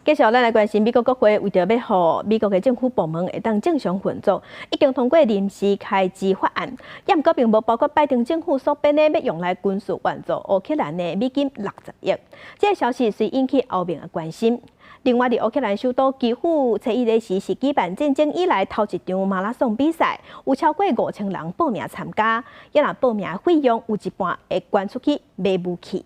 繼續咱來關心美國國會為著欲予美國的政府部門會當正常運作，已經通過臨時開支法案，也毋過並無包括拜登政府所編的欲用來軍事援助烏克蘭的美金60億。這個消息遂引起歐盟的關心。另外，佇烏克蘭首都基輔，初一的時是舉辦戰爭以來頭一場馬拉松比賽，有超過5000人報名參加，也若報名費用有一半會捐出去買武器。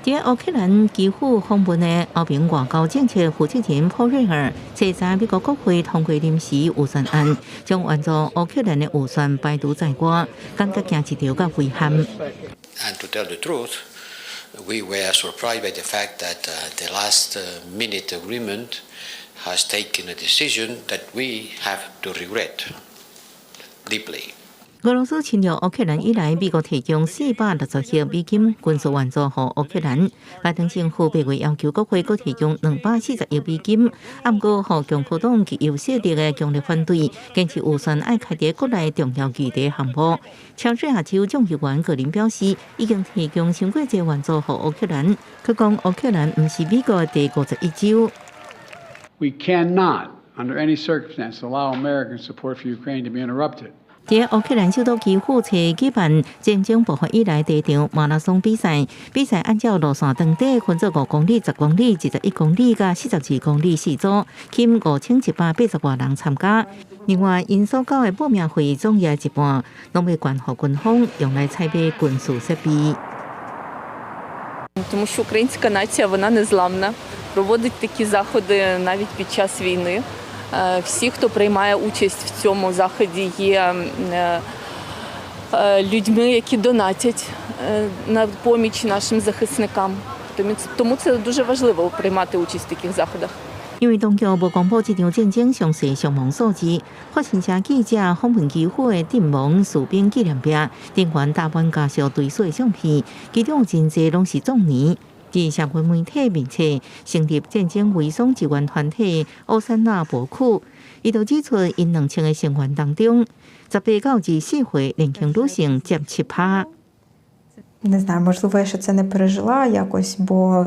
佇烏克蘭基輔訪問的歐盟外交政策負責人普瑞爾，初三美國國會通過臨時預算案，將援助烏克蘭的預算排除在外，感覺驚一條佮遺憾。 And to tell the truth, we were surprised by the fact that the last minute agreement has taken a decision that we have to regret deeply. 俄羅斯侵略烏克蘭以來，美國提供460億美金軍事援助予烏克蘭。拜登政府八月要求國會閣提供240億美金，毋過予共和黨極右勢力的強烈反對，堅持預算愛開佇國內重要議題項目。喬治亞州眾議員格林表示，已經提供傷過濟援助予烏克蘭，閣講烏克蘭毋是美國第51州。 We cannot, under any circumstance, allow American support for Ukraine to be interrupted. 佇烏克蘭首都基輔初舉辦戰爭爆發以來第一場馬拉松比賽，比賽按照路線長短分做5公里、10公里、21公里佮42公里四組，吸引5180外人參加。另外，𪜶所繳的報名費總額一半，攏欲捐予軍方用來採買軍事設備。 Тому що українська нація, вона незламна, проводить такі заходи навіть під час війни. Всі, хто приймає участь в цьому заході, є людьми, які донатять на поміч нашим захисникам. Тому це дуже важливо приймати участь в таких заходах. 因為當局無公布這場戰爭詳細傷亡數字，法新社記者訪問基輔的陣亡士兵紀念壁，人員搭滿家屬追思的相片，其中有真濟攏是壯年。佇社群媒體面前成立戰爭遺孀支援團體奧珊娜博庫，伊就指出，𪜶2000個成員當中，18到24歲年輕女性佔7%。 Не знаю, можливо, я ще це не пережила якось, бо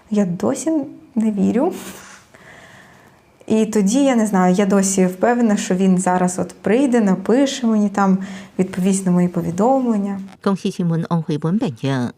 я досі не вірю. І тоді я не знаю, я досі впевнена, що він зараз от прийде, напише мені там, відповість на мої повідомлення. 公視新聞王慧文編譯。